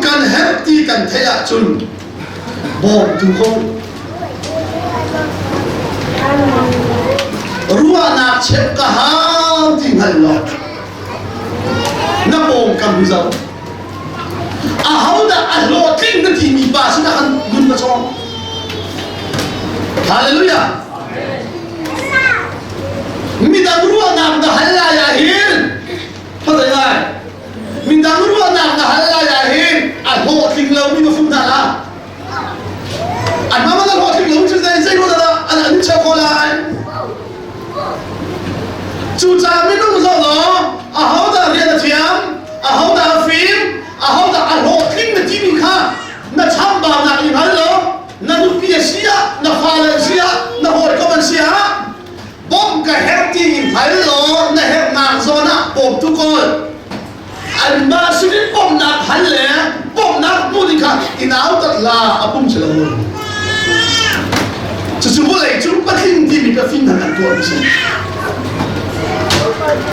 Bawmh kan herh ti kan theih ahcun bawmtu ko. Ruahnak cheuh ka hau ti hngal law na pawngkam hi zoh. Ahodah a hlawhtling na timi pa sinah khan nun va cawng. Hallelujah. Midang ruahnak na hal lai ah hin Khuazei lai? Midang ruahnak na hal lai ah hin a hlawhtling lomi na fum hna la. An mah na hlawhtling lo cu zei zei ruah dah an an cheu ko lai. Cucaah minung zoh law ahodah rian a thiam, ahodah a fim, ahodah a hlawhtling na timi kha na chambaunak i hngal lo, na nupi a si ah, na fale an si ah, na hawikom an si ah, Bawmh ka herh ti in hngal law na herhnak zawn ah bawmtu kawl. Anmah sinin bawmhnak hal le bawmhnak hmu ding kha i nautat la a pum si lo. Cucu vawlei cung patling timi ka fim hna kan tuah mi si.